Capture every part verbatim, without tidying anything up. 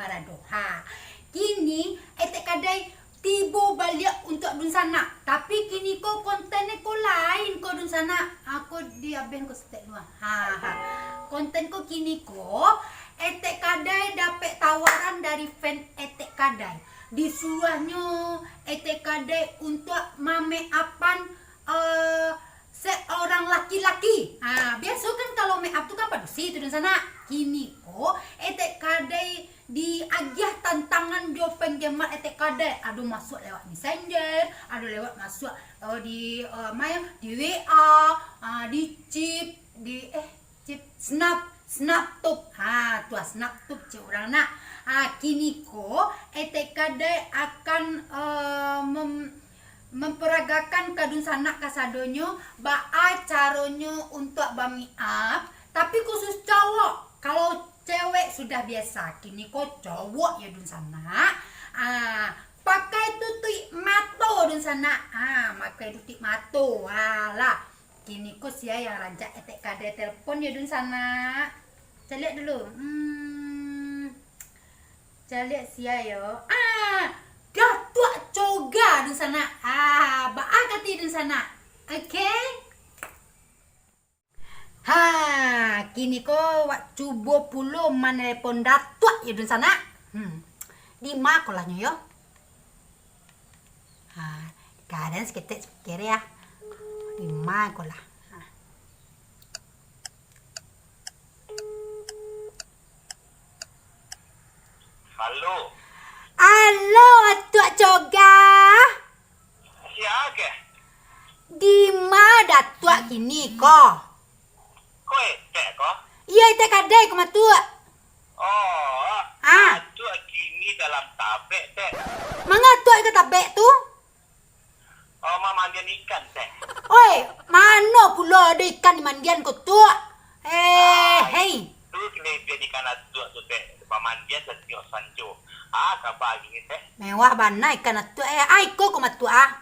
Rado. Ha. Kini, Etek Kadai tibo baliak untuak dunsanak. Tapi kini ko konten ko lain ko dunsanak. Ako diabeh ko setek dulu. Ha, ha. Konten ko kini ko, Etek Kadai dapek tawaran dari fan Etek Kadai. Disuruahnyo Etek Kadai untuak ma-make up-an, eh, seorang laki-laki. Ha, biaso kan kalau make up tu kan padusi tu dunsanak. Kini ko, Etek Kadai diagiah tantangan jo penggemar Etek Kadai. Ado masuak lewat Messenger, ado lewat masuak, eh, di, eh, main di W A, ah, di chip, di, eh, chip, Snap, Snaptube. Ha, tu ah, Snaptube cek urang nak. Ha, kini ko, Etek Kadai akan, eh, mem-, memperagakan ka dunsanak kasadonyo, baa caronyo untuak ba-make up, tapi khusus cowok. Kalau cewek sudah biasa, kini ko cowok yo dunsanak. Ah, pakai tutuik mato dunsanak. Ah, pakai tutuik mato. Alah. Kini ko sia yang rancak Etek Kadai telepon yo dunsanak. Caliak dulu. Hmm. Caliak sia yo. Ah, Datuak Coga dunsanak. Ah, baa kati dunsanak? Oke. Ha, kini ko wak cubo pulo manelepon Datuak yo dunsanak. Hmm. Di ma kolahnyo yo? Ha, kadang saketek kere ah. Di ma kolah. Ha. Halo. Alo, Atuak Coga. Sia keh? Di ma Datuak kini ko? Ko Etek ko? Iyo, Etek Kadai ko mah tu. Oh, ah. Atuak kini dalam tabek, Tek. Manga Atuak ka tabek tu? Oh, mamandian ikan, Tek. Oi, mano pulo ado ikan dimandian ko tu? Eh, ah, hei. Tu kelebihan ikan Atuak tu, Tek. Mamandian satiok sanjo. Ah, kaba kini, Tek. Mewah bana ikan Atuak, eh. Ah, iko ko mah tu, ah.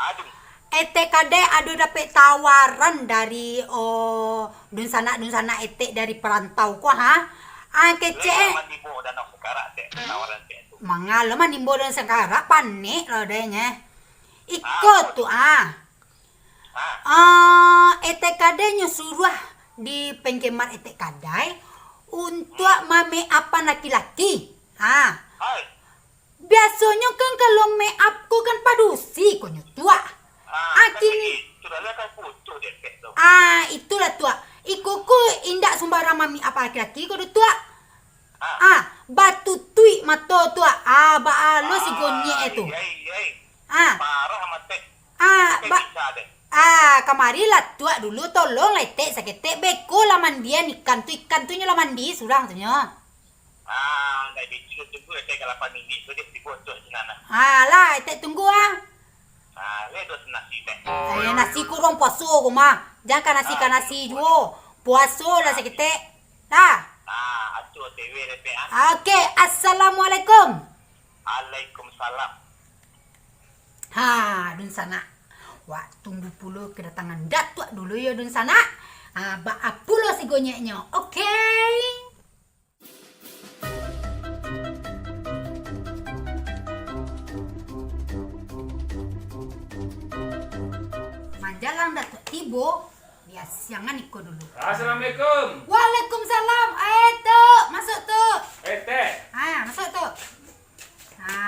Aduh. Etek Kadai ado dapek tawaran dari, oh, dunsanak-dunsanak Etek dari parantau ko, ha? Ah, kecek, eh. Lai ka manimbo Danau Sakarak, Tek, tawaran Tek tu. Manga lo manimbo Danau Sakarak, panek lo deh nyo. Iko tu, ah. Ah. Ah, Etek Kadai nyo suruah di penggemar Etek Kadai untuak ma-make up-an laki-laki. Ha. Hai. Biasonyo kan kalau make up ko kan padusi ko nyo, Tuak. Ah, ah, kan kini. Itulah lah kan foto dek tu. Ah, itulah, Tuak. Iko ko indak sumbarang ma-make up laki-laki ko doh, Tuak. Ah. Ah, batutuik mato, Tuak. Ah, baa lo si gonyek eh tu. Ai, ai, ai. Ah. Parah amat, Tek. Ah, ba-, ah, kamarilah, Tuak, dulu, tolonglah Etek saketek, beko lah mandian ikan tu, ikan tu nyo lah mandi surang tu nyo. Ah, ndak bicu tunggu, Etek ka lapan minit tu, dek tibo tu sinan lah. Ah, lah, Etek tunggu ah. Ah, le dos nasi, Tek. Eh, nasi kurang puaso ko mah. Jangan ka nasi, ka nasi juo. Puaso lah saketek. Dah. Ah, atu O T W dek, Tek, ah. Oke, assalamualaikum. Waalaikumsalam. Ha, dunsanak. Wak tunggu pulo kedatangan Datuak dulu yo, dunsanak. Ha, baa pulo si gonyeknyo. Oke. Manjalang Datuak tibo, diasiangan iko dulu. Assalamualaikum. Waalaikumsalam. Eh, Tuk, masuak, Tuk. Eh, Tek. Ha, masuak, Tuk. Ha.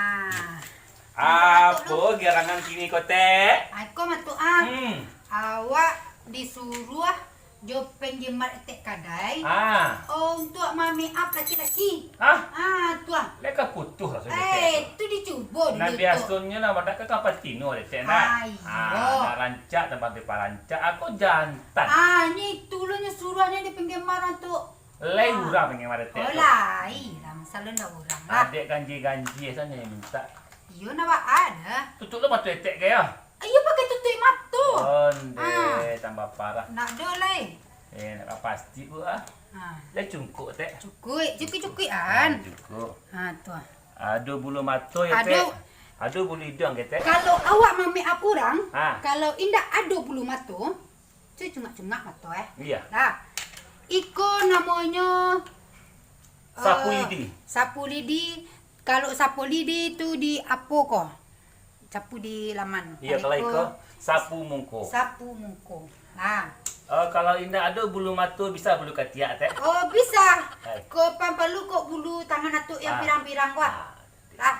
Apo gerangan kini ko, Tek? Ai, ko mah tu, ah. Hmm. Awak disuruah jo penggemar Etek Kadai, ah, untuak ma-make up laki-laki. Hah? Ah, tu ah. Lai ka putuih lah sudah, Tek. Eh, tu dicubo dulu tu. Nah, biasonyo lah, wadak ka kapatino, Tek, nah. Ah, iyo. Ah, nak rancak tambah parancak, ako jantan. Ah, nyo itu lo nyo suruahnyo di penggemar tu. Lai urang panggemar Etek tu. Oh, lai lah, masalah ndak urang lah. Adek ganjil-ganjil sajo yang minta. Iyo, nak baa dah. Tutuik lo mato Etek ka yo? Iyo, pakai tutuik mato. Onde, tambah parah. Nak do lai. Eh, nak pasti ko ah. Ha. Lai cungkuik, Tek. Cungkuik, cungkuik-cungkuik an. Ha, cungkuik. Ha, tu ah. Ado bulu mato yo, Tek? Ado. Ado bulu iduang ke, Tek? Kalau awak ma-make up urang, ha, kalau indak ado bulu mato, tu cungak-cungak mato, eh. Iya. Lah. Iko namonyo Sapu lidi. Sapu lidi, kalau sapu lidi tu di apo ko? Sapu di laman. Iyo, kalau iko, sapu mungko. Sapu mungko. Nah. Oh, kalau indak ado bulu mato, bisa bulu katiak, Tek? Oh, bisa. Hai. Ko pampalu kok bulu tangan atuk yang pirang-pirang ko. Ah. Lah.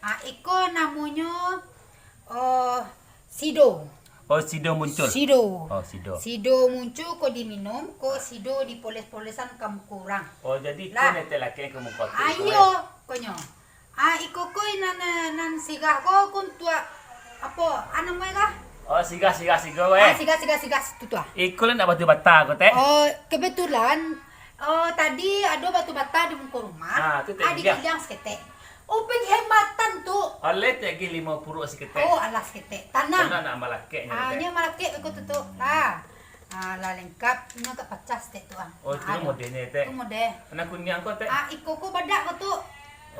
Ah, iko namonyo, oh, sido. Oh, sido muncul. Sido. Oh, sido. Sido muncul ko diminum, ko sido dipoles-polesan ka muko urang. Oh, jadi iko netek laki ka muko atuk iko, eh? Ayo, konyo. Ah, iko ko nan, nan, nan sigah ko, ko untuak apo? Ah, namonyo kah? Oh, sigah, sigah, sigah, eh. Ah, sigah, sigah, sigah, tu, tu, ah. Iko lah nak batu bata ko, Tek. Oh, kebetulan, oh, tadi ado batu bata di muko rumah. Ah, tu, Tek, ah, digiliang saketek. Oh, penghematan tu. Alah, Tek, agiah limo puruak saketek. Oh, alah saketek. Tanang. Tanang nak malakeknyo, Tek. Ah, nyo malakek iko tu, tu. Lah. Ah, lah lengkap. Inyo agak pacah saketek tu, ah. Oh, tu modelnyo, Tek. Tu model. Warna kuniang ko, Tek? Ah, iko ko badak ko tu.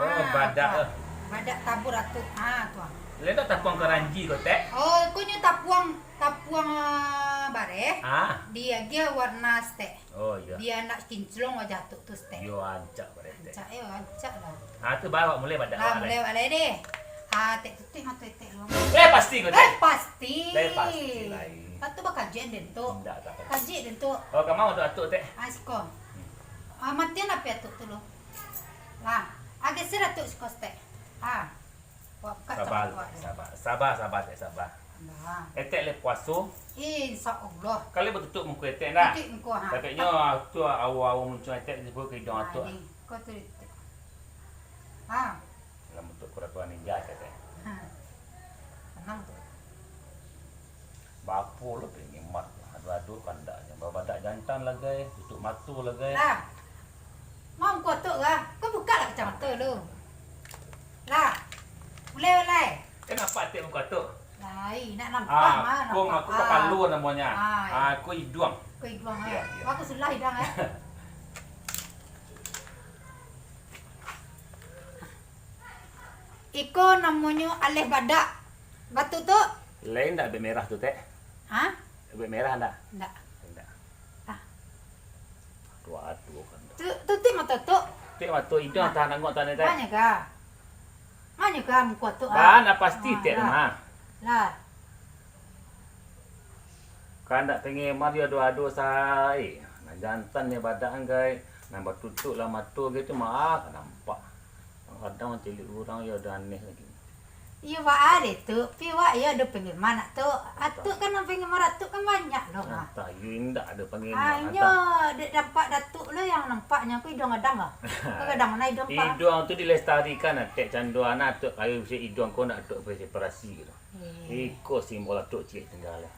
Oh, badak, eh. Badak tabur atuk. Ah, tu, ah. Lai ndak tapuang karanji ko, Tek? Oh, ko nyo tapuang, tapuang, ah, bareh. Ah. Diagiah warna saketek. Oh, iyo. Bia ndak kinclong wajah atuk tu saketek. Iyo, rancak bareh, Tek. Rancak, iyo, rancak lah. Ah, tu baru mulai badak awak lai. Mulai awak lai deh. Ah, Tek, tutuik mato Tek lu. Eh, pasti ko, Tek. Eh, pasti. Lai pasti lai. Patut bakaji den tu. Indak, tak pasti. Kaji den tu. Oh, ka ma atuk, Tek? Ah, siko. Hmm. Ah, matian api atuk tu lu. Lah, ah, geser atuk siko saketek. Ah. Wak, buka. Sabar, campur, Tek, sabar. Sabar, sabar, Tek, sabar. Nah. Etek lai puaso? Insya Allah. Kan lai batutuik muko etek, nah. Tutuik muko, ha. Tapi nyo tu awa-awa muncul etek di iduang atuk. Ko tu. Ha. Lah, bentuk peraturan ninja, Tek. Ha. Tenang tu. Bapo lo pengemat, ado-ado kandaknyo. Babadak jantan lai, tutuik mato lai. Lah. Ma muko atuk lah. Ko bukalah kacamato lu. Lah. Mulai, mulai. Kan nampak atuk muko atuk. Lai, nak nampak mah, ko nampak. Ko kapalo namonyo. Ah, iyo. Ah, ko iduang. Ko iduang, iyo, ah. Iyo. Aku sulah iduang, eh. Iko namonyo aleh badak. Batutuik. Lai ndak bek merah tu, Tek? Ha? Bek merah ndak? Ndak. Ndak. Ah. Aduh, aduh, kan. Tu, tutuik mato tu. Tutuik mato, iduang tahan angok tahan, Tek. Manyo ka? Manyo ka muko tu, ah? Bah, nak pasti, Tek, lah. Lah. Kandak pengemat yo ado-ado sae. Nan jantan nyo badak anggai, nan batutuik lah mato gitu mah, ah, nampak. Kadang-kadang caliak urang yo ado aneh lagi. Iyo, baa deh tu. Pi wak iyo ado pengemat nak tu. Atuk kan nan pengemat atuk kan banyak lo, ah. Antah, iyo indak ado pengemat, ah, inyo antah. Dek nampak datuk lo yang nampaknyo ko iduang gadang lah. Ko gadang mano iduang, Pak? Iduang tu dilestarikan, Tek, cando anak atuk kayo bisi iduang ko nak atuk operasi gitu. Iyo. Iko simbol atuk ciek tingga lah.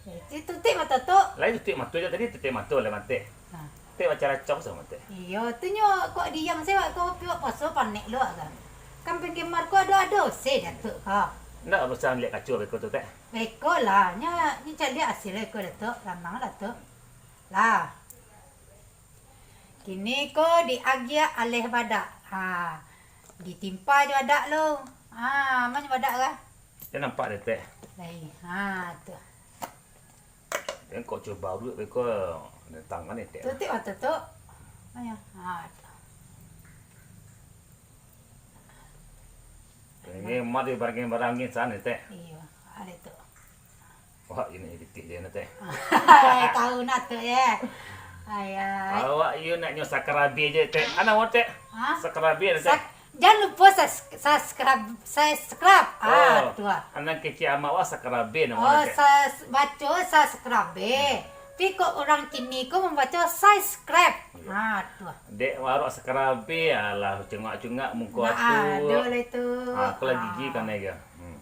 Eh, tu tutuik mato tu. Lai tutuik mato je tadi, tutuik mato lah manteh. Ha. Tek bacaracau samo, Tek. Iyo, tu nyo kok diam se wak ko, pi wak puaso panek lo wak kan. Kan penggemar ko ado-ado se datuk ko. Ndak usah liek kaco beko tu, Tek. Beko lah, nyo, nyo caliak asil beko datuk, lanang datuk. Lah. Kini ko diagiah aleh badak. Ha. Ditimpa jo badak lo. Ha, ma nyo badak ko? Jan nampak dek, Tek. Lai. Ha, tu. Jan kok cubo baruak beko, tangan ni, Tek. Tutuik mato tu. Ayo. Ha, tu. Ini mah di barangin-barangin sana, Tek. Iyo, ado tu. Wah, ini pitih dia, Tek. Tahu nak tu, ya. Ayah. Awak iyo nak nyo sakarabe je, Tek. Ana awak, Tek? Ha? Sakarabe, Tek. Sak-, jan lupo sus-, subscribe, subscribe. Ah, oh, tu ah. Anak kecil amak wak sakarabe namo, oh, Tek. Sas-, baco subscribe. Tapi kok urang kini ko mambaco subscribe. Iyo. Ah, tu ah. Dek warok sakarabe, alah, cungak-cungak muko atuk. Nah, ado lah itu. Ah, aku lagi gigi kanai ke. Hmm.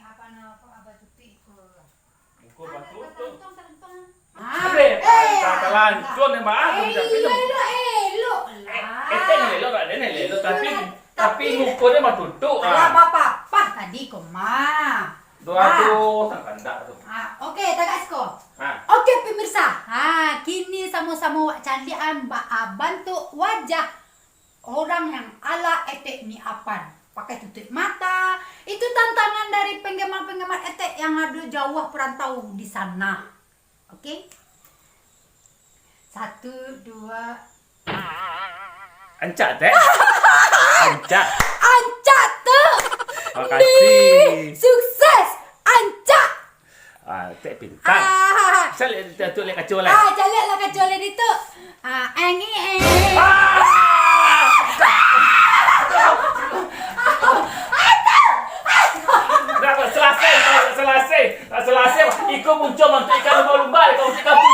Apa nama, apa, apa tutup iko? Muko batutuik. Talantuang, talantuang. Ah, Abe, eh, ta-, talantuang ni, Bang. Eh, elok, elok lah. Etek ni elok tak, dia ni elok, tapi, tapi muko dia batutuik, alah, ah. Apa-apa tadi ko mah. Doa tu sangkandak tu. Ah, oke, tagak siko. Ah. Oke, pemirsa. Ah, kini samo-samo wak caliakan baa bantuak wajah orang yang ala etek ni apan. Pakai tutuik mata. Itu tantangan dari penggemar-penggemar etek yang ado jauah perantau di sana. Oke? Satu, dua. Ancak, Tek. Ancak. Ancak tu. Makasih. Ni sukses. Ancak. Ah, Tek pintar. Ah. Sa liek, Tek, tu liek kaco lai. Ah, caliak lah kaco lai di tu. Ah, angi, eh. Ah! Dah, tak selesai, tak selesai, tak selesai. Iko muncuang bantuak ikan lumba-lumba, iko muncuang ikan